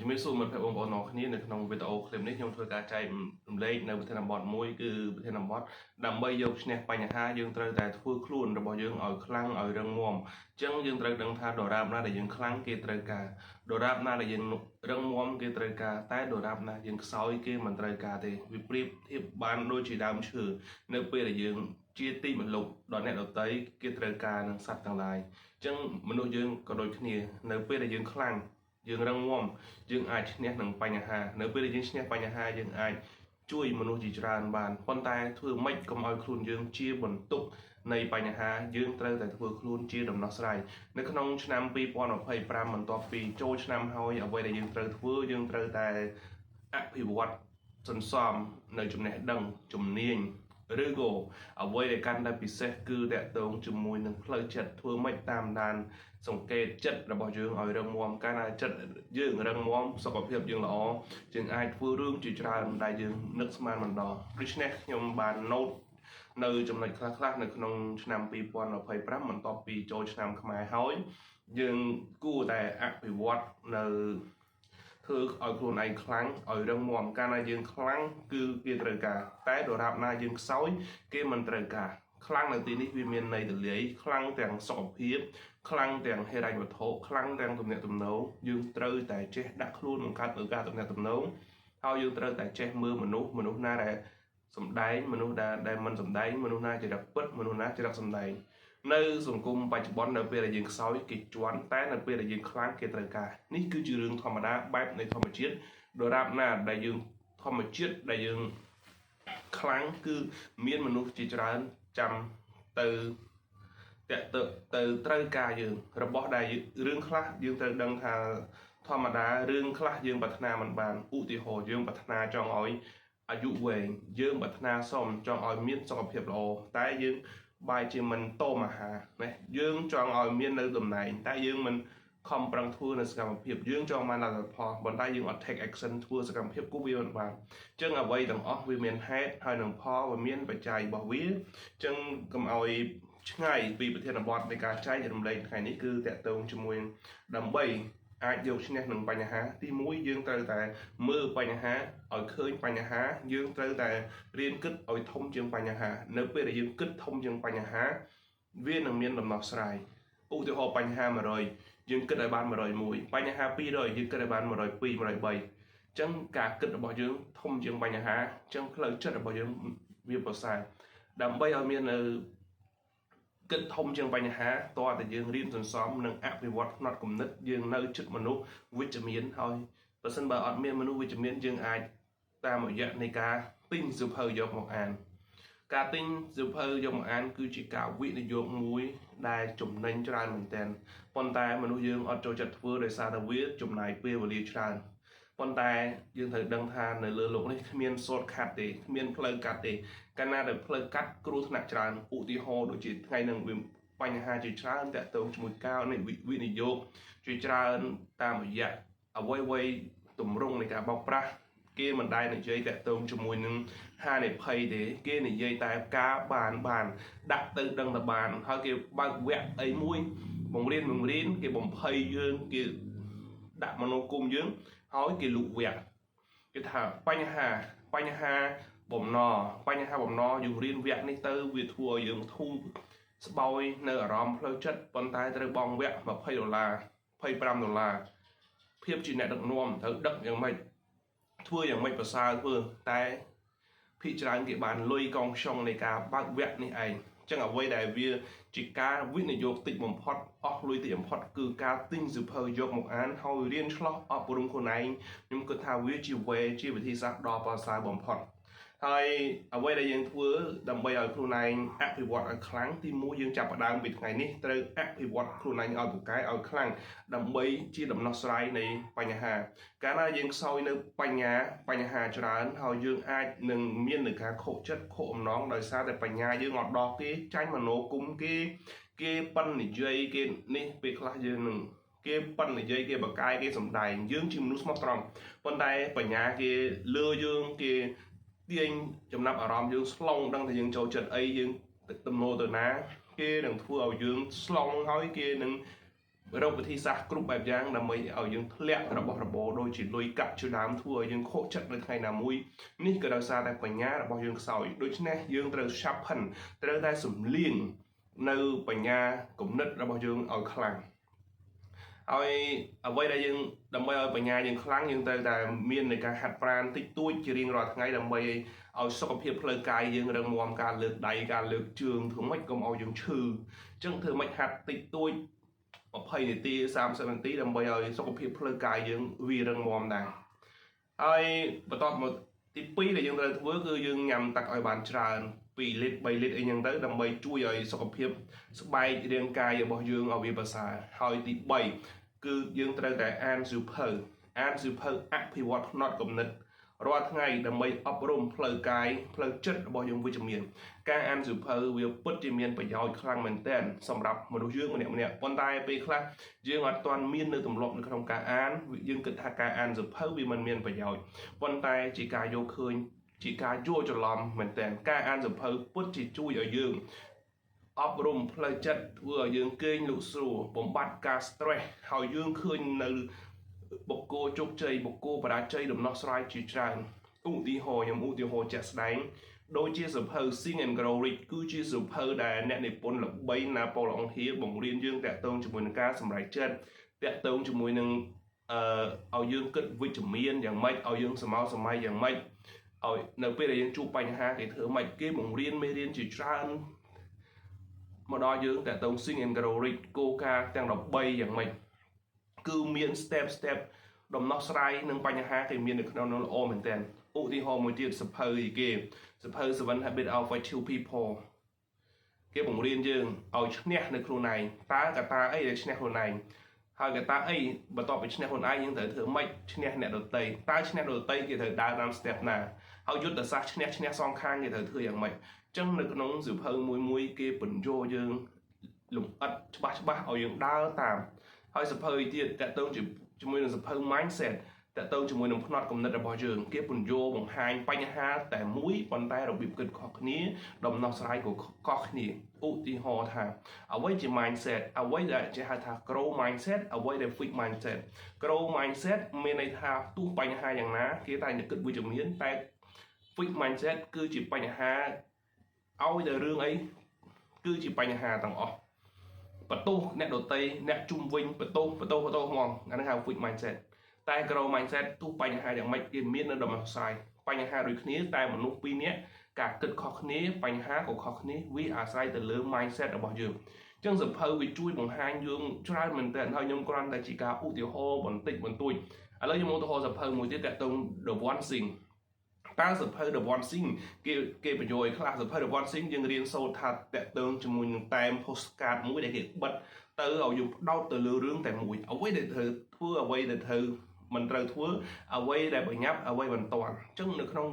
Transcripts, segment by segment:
ជំរាបសួរមិត្តភក្តិបងប្អូនទាំងអស់គ្នានៅក្នុងវីដេអូឃ្លីបនេះខ្ញុំធ្វើការចែករំលែកនៅប្រធានបទមួយគឺប្រធានបទដើម្បីយកឈ្នះបញ្ហាយើងត្រូវតែធ្វើខ្លួនរបស់យើងឲ្យខ្លាំងឲ្យរឹងមាំអញ្ចឹងយើងត្រូវដឹងថាដរាបណាដែលយើងខ្លាំងគេត្រូវការដរាបណាដែលយើងរឹងមាំគេត្រូវការតែដរាបណាយើងខ្សោយគេមិនត្រូវការទេវាប្រៀបធៀបបានដូចជាដើមឈើនៅពេលដែលយើងជាទីមលុបដល់អ្នកដទៃគេត្រូវការនឹងសត្វទាំងឡាយអញ្ចឹងមនុស្សយើងក៏ដូចគ្នានៅពេលដែលយើងខ្លាំងយើងរឹងមាំយើងអាចឈ្នះនឹងបញ្ហានៅពេលដែលយើងឈ្នះបញ្ហាយើងអាចជួយមនុស្សជាច្រើនបានប៉ុន្តែធ្វើម៉េចកុំឲ្យខ្លួនយើងជាបន្ទុកនៃបញ្ហាយើងត្រូវតែធ្វើខ្លួនជាដំណោះស្រាយនៅក្នុងឆ្នាំ2025បន្ទាប់ពីចូលឆ្នាំហើយអ្វីដែលយើងត្រូវធ្វើយើងត្រូវតែអភិវឌ្ឍសន្សំនៅចំណេះដឹងជំនាញឬក៏អ្វីដែលកាន់តែពិសេសគឺតកតងជាមួយនឹងផ្លូវចិត្តធ្វើម៉េចតាមដានសង្កេតចិត្តរបស់យើងឲ្យរឹងមាំកាលណាចិត្តយើងរឹងមាំសុខភាពយើងល្អយើងអាចធ្វើរឿងជាច្រើនដែលយើងនឹកស្មានមិនដល់ដូច្នេះខ្ញុំបាន note នៅចំណុចខ្លះៗនៅក្នុងឆ្នាំ2025បន្ទាប់ពីចូលឆ្នាំខ្មែរហើយយើងគួរតែអភិវឌ្ឍនៅធ្វើឲ្យខ្លួនឯងខ្លាំងឲ្យរឹងមាំកាលណាយើងខ្លាំងគឺគេត្រូវការតែដរាបណាយើងខ្សោយគេមិនត្រូវការខ្លាំងនៅទីនេះវាមានន័យទលាយខ្លាំងទាំងសុខភាពខ្លាំងទាំងហិរញ្ញវត្ថុខ្លាំងទាំងទំនាក់ទំនងយើងត្រូវតែចេះដាក់ខ្លួនបង្កើតឱកាសទំនាក់ទំនងហើយយើងត្រូវតែចេះមើលមនុស្សមនុស្សណាដែលសំដែងមនុស្សដែលដែលមិនសំដែងមនុស្សណាចរិតពិតមនុស្សណាចរិតសំដែងនៅសង្គមបច្ចុប្បន្ននៅពេលដែលយើងខ្សោយគេជន់តែនៅពេលដែលយើងខ្លាំងគេត្រូវការនេះគឺជារឿងធម្មតាបែបនៃធម្មជាតិដរាបណាដែលយើងធម្មជាតិដែលយើងខ្លាំងគឺមានមនុស្សជាច្រើនចាំទៅតាក់ទៅទៅត្រូវការយើងរបស់ដែលរឿងខ្លះយើងត្រូវដឹងថាធម្មតារឿងខ្លះយើងប្រាថ្នាមិនបានឧទាហរណ៍យើងប្រាថ្នាចង់ឲ្យអាយុវែងយើងប្រាថ្នាសុំចង់ឲ្យមានសុខភាពល្អតែយើងបែរជាមិនតមអាហារណាយើងចង់ឲ្យមាននៅតំណែងតែយើងមិនខំប្រឹងធ្វើនៅសកម្មភាពយើងចង់បានលទ្ធផលប៉ុន្តែយើងអត់ take action ធ្វើសកម្មភាពគូវាមិនបានអញ្ចឹងអ្វីទាំងអស់វាមានហេតុហើយនឹងផលវាមានបច្ច័យរបស់វាអញ្ចឹងកុំឲ្យឆ្ងាយពីប្រធានបទនៃការចែករំលែកថ្ងៃនេះគឺតកតងជាមួយដើម្បីអាចយកឈ្នះនឹងបញ្ហាទី1យើងត្រូវតែមើលបញ្ហាឲ្យឃើញបញ្ហាយើងត្រូវតែរៀនគិតឲ្យធំជាងបញ្ហានៅពេលដែលយើងគិតធំជាងបញ្ហាវានឹងមានដំណោះស្រាយឧទាហរណ៍បញ្ហា100យើងគិតឲ្យបាន101បញ្ហា200យើងគិតឲ្យបាន102 103អញ្ចឹងការគិតរបស់យើងធំជាងបញ្ហាអញ្ចឹងផ្លូវចិត្តរបស់យើងវាប្រសើរដើម្បីឲ្យមាននៅគិតធំជាងបញ្ហាតើតែយើងរៀនសន្សំនិងអភិវឌ្ឍផ្នត់គំនិតយើងនៅចិត្តមនុស្សវិជ្ជមានហើយបើសិនបើអត់មានមនុស្សវិជ្ជមានយើងអាចតាមរយៈនៃការទិញសៀវភៅយកមកអានការទិញសៀវភៅយកមកអានគឺជាការវិនិយោគមួយដែលចំណេញច្រើនមែនទែនប៉ុន្តែមនុស្សយើងអត់ចូលចិត្តធ្វើដោយសារតែវាចំណាយពេលវេលាច្រើនប៉ុន្តែយើងត្រូវដឹងថានៅលើលោកនេះគ្មាន shortcut ទេគ្មានផ្លូវកាត់ទេកាលណាដែលផ្លូវកាត់គ្រោះថ្នាក់ច្រើនឧទាហរណ៍ដូចជាថ្ងៃនឹងវាបញ្ហាជាច្រើនតាក់ទងជាមួយការនៃវិនិយោគជាច្រើនតាមរយៈអ្វីអ្វីទម្រង់នៃការបោកប្រាស់គេមិនដែលនិយាយតាក់ទងជាមួយនឹងហានិភ័យទេគេនិយាយតែការបានបានដាក់ទៅដឹងតែបានហើយគេបើកវគ្គអីមួយបង្រៀនបង្រៀនគេបំភ័យយើងគេដាក់មនោគមយើងហើយគេលុកវគ្គគេថាបញ្ហាបញ្ហាបំណបញ្ហាបំណយើងរៀនវគ្គនេះទៅវាធ្វើឲ្យយើងធូរស្បើយនៅអារម្មណ៍ផ្លូវចិត្តប៉ុន្តែត្រូវបង់វគ្គ20ដុល្លារ25ដុល្លារភាពជាអ្នកដឹកនាំត្រូវដឹកយ៉ាងម៉េចធ្វើយ៉ាងម៉េចប្រសើរធ្វើតែភាគច្រើនគេបានលុយកងខ្យងនៃការបើកវគ្គនេះឯងចឹងអ្វីដែលវាជាការវិនិយោគតិចបំផុតអស់លុយតិចបំផុតគឺការទិញសៀវភៅយកមកអានហើយរៀនឆ្លោះអប់រំខ្លួនឯងខ្ញុំគិតថាវាជាវេជាវិធីសាស្ត្រដ៏ប្រសើរបំផុតហើយអ្វីដែលយើងធ្វើដើម្បីឲ្យខ្លួនឯងអភិវឌ្ឍឲ្យខ្លាំងទីមួយយើងចាប់ផ្ដើមពីថ្ងៃនេះត្រូវអភិវឌ្ឍខ្លួនឯងឲ្យពូកែឲ្យខ្លាំងដើម្បីជាដំណោះស្រាយនៃបញ្ហាកាលណាយើងខ្សោយនៅបញ្ញាបញ្ហាច្រើនហើយយើងអាចនឹងមាននឹងការខកចិត្តខកអំណងដោយសារតែបញ្ញាយើងអត់ដល់គេចាញ់មនោគមគេគេប៉ិននិយាយគេនេះពេលខ្លះយើងនឹងគេប៉ិននិយាយគេបកាយគេសំដែងយើងជាមនុស្សស្មោះត្រង់ប៉ុន្តែបញ្ញាគេលើយើងគេទាញចំណាប់អារម្មណ៍យើងស្លងដឹងថាយើងចូលចិត្តអីយើងទំនោរទៅណាគេនឹងធ្វើឲ្យយើងស្លងហើយគេនឹង រកវិធីសាស្ត្រគ្រប់បែបយ៉ាងដើម្បីឲ្យយើងធ្លាក់របស់របរដូចជាលុយកាក់ជាដើមធ្វើឲ្យយើងខកចិត្តនៅថ្ងៃណាមួយនេះក៏ដោយសារតែបញ្ញារបស់យើងខ្សោយដូច្នេះយើងត្រូវ sharpen ត្រូវតែសំលៀងនៅបញ្ញាគំនិតរបស់យើងឲ្យខ្លាំងហើយអ្វីដែលយើងដើម្បីឲ្យបញ្ញាយើងខ្លាំងយើងត្រូវតែមាននៃការហាត់ប្រាណតិចតួចជារៀងរាល់ថ្ងៃដើម្បីឲ្យសុខភាពផ្លូវកាយយើងរឹងមាំការលើកដៃការលើកជើងធ្វើម៉េចកុំឲ្យយើងឈឺអញ្ចឹងធ្វើម៉េចហាត់តិចតួច20នាទី30នាទីដើម្បីឲ្យសុខភាពផ្លូវកាយយើងវារឹងមាំដែរហើយបន្ទាប់មកទី2ដែលយើងត្រូវធ្វើគឺយើងញ៉ាំទឹកឲ្យបានច្រើន2លីត្រ3លីត្រអីចឹងទៅដើម្បីជួយឲ្យសុខភាពស្បែករាងកាយរបស់យើងឲ្យវាប្រសើរហើយទី3គឺយើងត្រូវតែអានសៀវភៅអានសៀវភៅអភិវឌ្ឍផ្នត់គំនិតរាល់ថ្ងៃដើម្បីអប់រំផ្លូវកាយផ្លូវចិត្តរបស់យើងវិជ្ជមានការអានសៀវភៅវាពិតជាមានប្រយោជន៍ខ្លាំងមែនទែនសម្រាប់មនុស្សយើងម្នាក់ម្នាក់ប៉ុន្តែពេលខ្លះយើងអត់ទាន់មាននៅទម្លាប់នៅក្នុងការអានយើងគិតថាការអានសៀវភៅវាមិនមានប្រយោជន៍ប៉ុន្តែជាការយកឃើញជាការយល់ច្រឡំមែនទែនការអានសៀវភៅពិតជាជួយឲ្យយើងអប់រំផ្លូវចិត្តធ្វើឲ្យយើងគេងលក់ស្រួលបំបត្តិការ stress ហើយយើងឃើញនៅបុគ្គលជោគជ័យបុគ្គលបរាជ័យដំណោះស្រាយជាច្រើនឧទាហរណ៍ខ្ញុំឧទាហរណ៍ជាក់ស្ដែងដូចជាសៀវភៅ Think and Grow Rich គឺជាសៀវភៅដែលអ្នកនិពន្ធល្បីណាប៉ូឡុងហៀបង្រៀនយើងតាក់ទងជាមួយនឹងការសម្រេចចិត្តតាក់ទងជាមួយនឹងអឺឲ្យយើងគិតវិជ្ជមានយ៉ាងម៉េចឲ្យយើងសមោសម័យយ៉ាងម៉េចឲ្យនៅពេលដែលយើងជួបបញ្ហាគេធ្វើម៉េចគេបង្រៀនមេរៀនជាច្រើនមកដល់យើងតាក់ទង Think and Grow Rich គោលការណ៍ទាំង13យ៉ាងម៉េចគឺមាន step step ដំណោះស្រាយនឹងបញ្ហាគេមាននៅក្នុងនោះល្អមែនទែនឧទាហរណ៍មួយទៀតសៀវភៅគេសៀវភៅ Seven Habits of Effective People គេបង្រៀនយើងឲ្យឈ្នះនៅខ្លួនឯងតើកត្តាអីដែលឈ្នះខ្លួនឯងហើយកត្តាអីបន្ទាប់ពីឈ្នះខ្លួនឯងយើងត្រូវធ្វើម៉េចឈ្នះអ្នកដទៃតើឈ្នះដទៃគេត្រូវដើរតាម step ណាហើយយុទ្ធសាស្ត្រឈ្នះឈ្នះសងខាងគេត្រូវធ្វើយ៉ាងម៉េចអញ្ចឹងនៅក្នុងសៀវភៅមួយមួយគេពន្យល់យើងលំអិតច្បាស់ច្បាស់ឲ្យយើងដើរតាមហើយសៀវភៅទៀតតាក់ទងជាមួយនឹងសៀវភៅ mindset តាក់ទងជាមួយនឹងផ្នត់គំនិតរបស់យើងគេពន្យល់បង្ហាញបញ្ហាតែមួយប៉ុន្តែរបៀបគិតខុសគ្នាដំណោះស្រាយក៏ខុសគ្នាឧទាហរណ៍ថាអ្វីជា mindset អ្វីដែលជាហៅថា grow mindset អ្វីដែល fix mindset grow mindset មានន័យថាទោះបញ្ហាយ៉ាងណាគេតែគិតវិជ្ជមានតែ fix mindset គឺជាបញ្ហាឲ្យតែរឿងអីគឺជាបញ្ហាទាំងអស់បន្ទោសអ្នកដទៃអ្នកជុំវិញបន្ទោសបន្ទោសបន្ទោសហ្មងអានេះហៅ fix mindset តែ grow mindset ទោះបញ្ហាយ៉ាងម៉េចគេមាននៅដំណោះស្រាយបញ្ហាដូចគ្នាតែមនុស្សពីរនាក់ការគិតខុសគ្នាបញ្ហាក៏ខុសគ្នាវាអាស្រ័យទៅលើ mindset របស់យើងចឹងសៀវភៅវាជួយបង្ហាញយើងច្រើនមែនទែនហើយខ្ញុំគ្រាន់តែជាការឧទាហរណ៍បន្តិចបន្តួចឥឡូវខ្ញុំឧទាហរណ៍សៀវភៅមួយទៀតតាក់ទង The One Thing តើសៀវភៅ The One Thing គេគេពន្យល់ឲ្យខ្លះសៀវភៅ The One Thing យើងរៀនសូត្រថាតាក់ទងជាមួយនឹងតែម postcard មួយដែលគេបិទទៅឲ្យយើងផ្ដោតទៅលើរឿងតែមួយអ្វីដែលត្រូវធ្វើអ្វីដែលត្រូវមិនត្រូវធ្វើអ្វីដែលប្រញាប់អ្វីបន្ទាន់អញ្ចឹងនៅក្នុង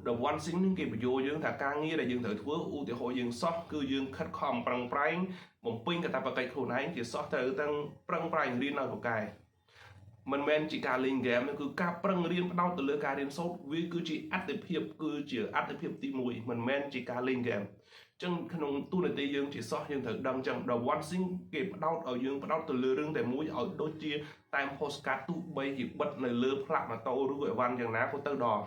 The One Thing នេះគេពន្យល់យើងថាការងារដែលយើងត្រូវធ្វើឧទាហរណ៍យើងសោះគឺយើងខិតខំប្រឹងប្រែងបំពេញកាតព្វកិច្ចខ្លួនឯងជាសោះត្រូវទាំងប្រឹងប្រែងរៀនឲ្យពូកែមិនមែនជាការលេងហ្គេមគឺការប្រឹងរៀនផ្ដោតទៅលើការរៀនសូត្រវាគឺជាអត្ថិភាពគឺជាអត្ថិភាពទី1មិនមែនជាការលេងហ្គេមចឹងក្នុងទូនាទីយើងជាសោះយើងត្រូវដឹងចឹង The One Thing គេផ្ដោតឲ្យយើងផ្ដោតទៅលើរឿងតែមួយឲ្យដូចជាតាម postcard ទោះបីជាបិទនៅលើផ្លាកម៉ូតូឬក៏អីវ៉ាន់យ៉ាងណាក៏ទៅដល់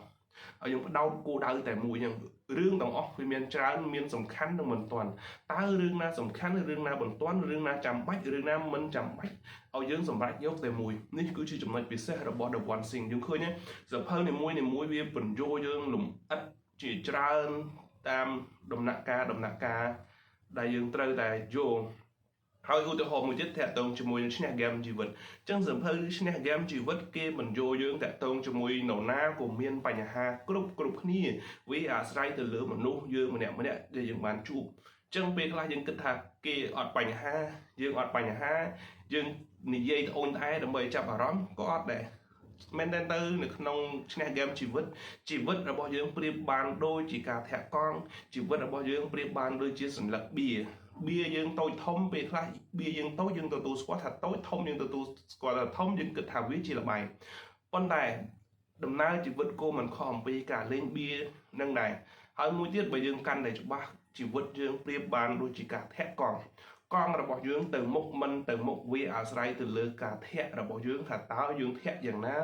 ឲ្យយើងផ្ដោតគោលដៅតែមួយចឹងរឿងទាំងអស់វាមានច្រើនមានសំខាន់និងមិនទាន់តើរឿងណាសំខាន់រឿងណាបន្ទាន់រឿងណាចាំបាច់រឿងណាមិនចាំបាច់ឲ្យយើងសម្រេចយកតែមួយនេះគឺជាចំណុចពិសេសរបស់ The One Thing យើងឃើញសៀវភៅនីមួយនីមួយវាពន្យល់យើងលំអិតជាច្រើនតាមដំណាក់កាលដំណាក់កាលដែលយើងត្រូវតែយល់ហើយឧទាហរណ៍មួយទៀតតាក់ទងជាមួយនឹងឈ្នះហ្គេមជីវិតអញ្ចឹងសៀវភៅឈ្នះហ្គេមជីវិតគេបញ្យល់យើងតាក់ទងជាមួយនរណាក៏មានបញ្ហាគ្រប់គ្រប់គ្នាវាអាស្រ័យទៅលើមនុស្សយើងម្នាក់ម្នាក់ដែលយើងបានជួបអញ្ចឹងពេលខ្លះយើងគិតថាគេអត់បញ្ហាយើងអត់បញ្ហាយើងនិយាយត្អូញត្អែដើម្បីចាប់អារម្មណ៍ក៏អត់ដែរមែនតើទៅនៅក្នុងឈ្នះហ្គេមជីវិតជីវិតរបស់យើងប្រៀបបានដូចជាការធាក់កង់ជីវិតរបស់យើងប្រៀបបានដូចជាសន្លឹកបៀបៀយើងតូចធំពេលខ្លះបៀយើងតូចយើងទទួលស្គាល់ថាតូចធំយើងទទួលស្គាល់ថាធំយើងគិតថាវាជាល្បែងប៉ុន្តែដំណើរជីវិតគោមិនខុសអំពីការលេងបៀនឹងដែរហើយមួយទៀតបើយើងកាន់តែច្បាស់ជីវិតយើងប្រៀបបានដូចជាការធាក់កង់ក កង់របស់យើងទៅមុខមិនទៅមុខវាអាស្រ័យទៅលើការធាក់របស់យើងថាតើយើងធាក់យ៉ាងណា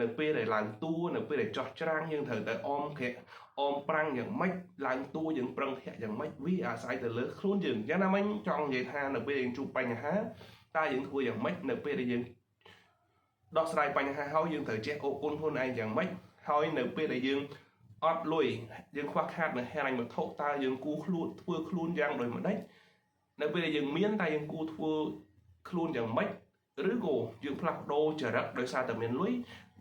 នៅពេលដែលឡើងតួនៅពេលដែលចោះច្រាំងយើងត្រូវតែអមក្រាក់អមប្រាំងយ៉ាងម៉េចឡើងតួយើងប្រឹងធាក់យ៉ាងម៉េចវាអាស្រ័យទៅលើខ្លួនយើងយ៉ាងណាមិញចង់និយាយថានៅពេលយើងជួបបញ្ហាតើយើងធ្វើយ៉ាងម៉េចនៅពេលដែលយើងដោះស្រាយបញ្ហាហើយយើងត្រូវចេះអរគុណខ្លួនឯងយ៉ាងម៉េចហើយនៅពេលដែលយើងអត់លុយយើងខ្វះខាតនៅហិរញ្ញវត្ថុតើយើងគួរខ្លួនធ្វើខ្លួនយ៉ាងដូចម្ដេចនៅពេលដែលយើងមានតើយើងគួរធ្វើខ្លួនយ៉ាងម៉េចឬក៏យើងផ្លាស់ប្ដូរចរិតដោយសារតែមានលុយ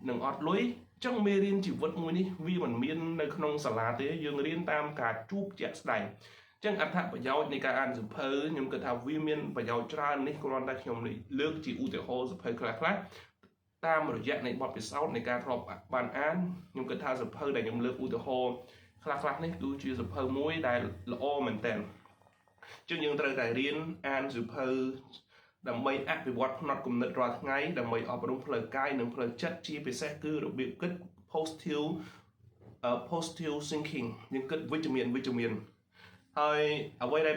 និងអត់លុយចឹងមេរៀនជីវិតមួយនេះវាមិនមាននៅក្នុងសាលាទេយើងរៀនតាមការជួបជាក់ស្ដែងចឹងអត្ថប្រយោជន៍នៃការអានសៀវភៅខ្ញុំគិតថាវាមានប្រយោជន៍ច្រើននេះគ្រាន់តែខ្ញុំលើកជាឧទាហរណ៍សៀវភៅខ្លះៗតាមរយៈនៃបទពិសោធន៍នៃការធ្លាប់បានអានខ្ញុំគិតថាសៀវភៅដែលខ្ញុំលើកឧទាហរណ៍ខ្លះៗនេះគឺជាសៀវភៅមួយដែលល្អមែនតើចឹងយើងត្រូវតែរៀនអានសៀវភៅដើម្បីអភិវឌ្ឍផ្នត់គំនិតរាល់ថ្ងៃដើម្បីអប់រំផ្លូវកាយនិងផ្លូវចិត្តជាពិសេសគឺរបៀបគិត positive thinking យើងគិតវិជ្ជមានវិជ្ជមានហើយអ្វីដែល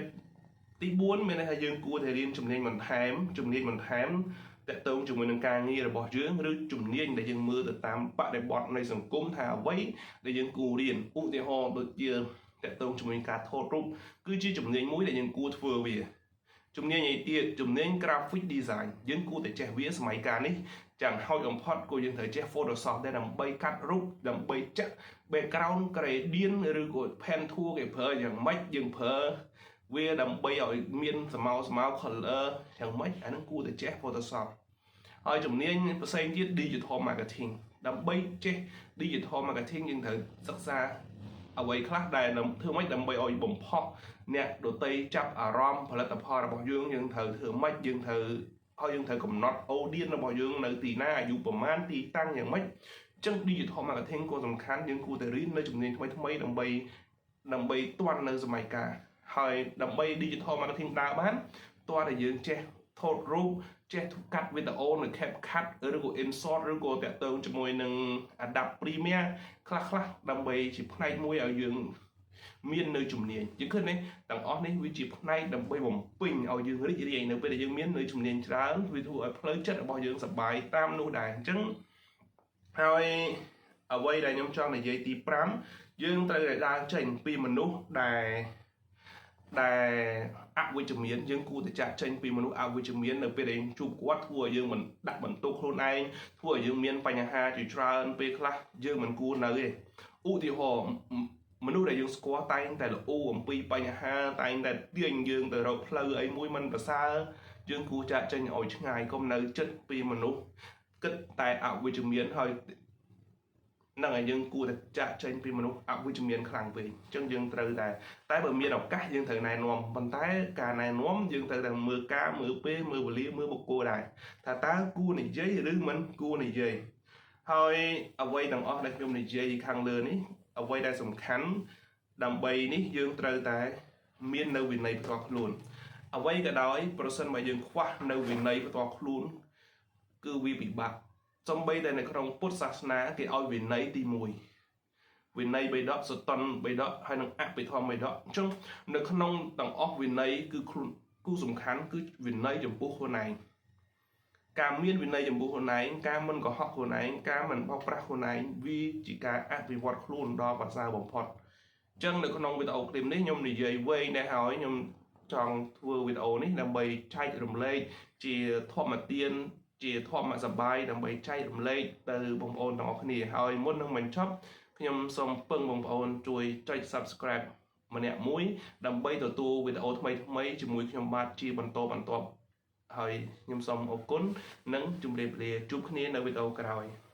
ទី4មានន័យថាយើងគួរតែរៀនជំនាញបន្ថែមជំនាញបន្ថែមទាក់ទងជាមួយនឹងការងាររបស់យើងឬជំនាញដែលយើងមើលទៅតាមបរិបទនៃសង្គមថាអ្វីដែលយើងគួររៀនឧទាហរណ៍ដូចជាទាក់ទងជាមួយនឹងការថតរូបគឺជាជំនាញមួយដែលយើងគួរធ្វើវាជំនាញឯទៀតជំនាញ graphic design យើងគួរតែចេះវាសម័យកាលនេះចាំហោចបំផុតក៏យើងត្រូវចេះ Photoshop ដែរដើម្បីកាត់រូបដើម្បីចាក់ background gradient ឬក៏ pen tool គេប្រើយ៉ាងម៉េចយើងប្រើវាដើម្បីឲ្យមានសមោសមោ color យ៉ាងម៉េចអាហ្នឹងគួរតែចេះ Photoshop ហើយជំនាញផ្សេងទៀត digital marketing ដើម្បីចេះ digital marketing យើងត្រូវសិក្សាអ្វីខ្លះដែលធ្វើម៉េចដើម្បីឲ្យបំផុសអ្នកដទៃចាប់អារម្មណ៍ផលិតផលរបស់យើងយើងត្រូវធ្វើម៉េចយើងត្រូវហើយយើងត្រូវកំណត់ audience របស់យើងនៅទីណាអាយុប្រមាណទីតាំងយ៉ាងម៉េចអញ្ចឹង digital marketing ក៏សំខាន់យើងគួរតែរៀននៅជំនាញថ្មីថ្មីដើម្បីដើម្បីទាន់នៅសម័យកាលហើយដើម្បី digital marketing ដើរបានតើតែយើងចេះថតរូបចេះកាត់វីដេអូនៅ CapCut ឬក៏ InShot ឬក៏តាក់ទងជាមួយនឹង Adobe Premiere ខ្លះខ្លះដើម្បីជាផ្នែកមួយឲ្យយើងមាននៅជំនាញយើងឃើញទេទាំងអស់នេះវាជាផ្នែកដើម្បីបំពេញឲ្យយើងរីករាយនៅពេលដែលយើងមាននៅជំនាញច្រើនវាធ្វើឲ្យផ្លូវចិត្តរបស់យើងសប្បាយតាមនោះដែរអញ្ចឹងហើយអ្វីដែលខ្ញុំចង់និយាយទី5យើងត្រូវតែដើរចេញពីមនុស្សដែលអវិជ្ជមានយើងគួរតែចាក់ចេញពីមនុស្សអវិជ្ជមាននៅពេលដែលយើងជួបគាត់ធ្វើឲ្យយើងមិនដាក់បន្ទុកខ្លួនឯងធ្វើឲ្យយើងមានបញ្ហាជាច្រើនពេលខ្លះយើងមិនគួរនៅទេឧទាហរណ៍មនុស្សដែលយើងស្គាល់តែងតែល្អូអំពីបញ្ហាតែងតែទាញយើងទៅរកផ្លូវអីមួយមិនប្រសើរយើងគួរចាក់ចេញឲ្យឆ្ងាយកុំនៅចិត្តពីមនុស្សគិតតែអវិជ្ជមានហើយហ្នឹងហើយយើងគួរតែចាក់ចេញពីមនុស្សអវិជ្ជមានខ្លាំងពេកអញ្ចឹងយើងត្រូវតែតែបើមានឱកាសយើងត្រូវណែនាំប៉ុន្តែការណែនាំយើងត្រូវតែមើលការមើលពេលមើលវេលាមើលបុគ្គលដែរថាតើគួរនិយាយឬមិនគួរនិយាយហើយអ្វីទាំងអស់ដែលខ្ញុំនិយាយខាងលើនេះអ្វីដែលសំខាន់ដើម្បីនេះយើងត្រូវតែមាននៅវិន័យផ្ទាល់ខ្លួនអ្វីក៏ដោយប្រសិនបើយើងខ្វះនៅវិន័យផ្ទាល់ខ្លួនគឺវាពិបាកសំបីតែនៅក្នុងពុទ្ធសាសនាគេឲ្យវិន័យទី1វិន័យបិដកសុតន្តបិដកហើយនិងអភិធម្មបិដកអញ្ចឹងនៅក្នុងទាំងអស់វិន័យគឺខ្លួនគូសំខាន់គឺវិន័យចំពោះខ្លួនឯងការមានវិន័យចំពោះខ្លួនឯងការមិនកុហកខ្លួនឯងការមិនបោកប្រាស់ខ្លួនឯងវាជាការអភិវឌ្ឍខ្លួនដ៏ប្រសើរបំផុតអញ្ចឹងនៅក្នុងវីដេអូឃ្លីបនេះខ្ញុំនិយាយវែងដែរហើយខ្ញុំចង់ធ្វើវីដេអូនេះដើម្បីចែករំលែកជាធម្មទានជាធម្មសបាយដើម្បីចែករំលែកទៅបងប្អូនទាំងអស់គ្នាហើយមុននឹងបញ្ចប់ខ្ញុំសូមពឹងបងប្អូនជួយចុច Subscribe ម្នាក់មួយដើម្បីទទួលវីដេអូថ្មីៗជាមួយខ្ញុំបាទជាបន្តបន្ទាប់ហើយខ្ញុំសូមអរគុណនិងជម្រាបលាជួបគ្នានៅវីដេអូក្រោយ។